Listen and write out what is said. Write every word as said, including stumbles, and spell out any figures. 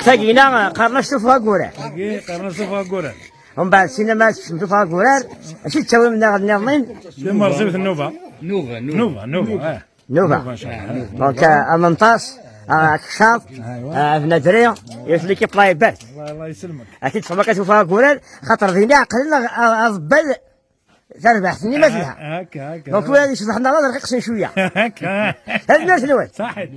Tagina qqaren-as tuffɣa n wurar. Agi qqaren-as tuffɣa n wurar. Umbeɛd sinna ma tkecmem tuffɣa n wurar, acu tettawim nniḍen? Tamerẓiwt n Nuba. Nuba, Nuba. Nuba, Nuba, eh. Nuba. Nuba, nchallah. Donc, euh, amenṭas, euh, akeccaḍ, euh, abnadri, yiwet n l'équipe la yebert. Allah, Allah yesselmek. Ad t-id-txedmem akka tuffɣa n wurar, xaṭer dinna aql-in aḍebbal tarbaɛt-nni ma telha. Akka, akka. Donc, win yecḍeḥen ala d rqiq-sen cwiya. Akka. Tanemmirt-nwen. Saḥit.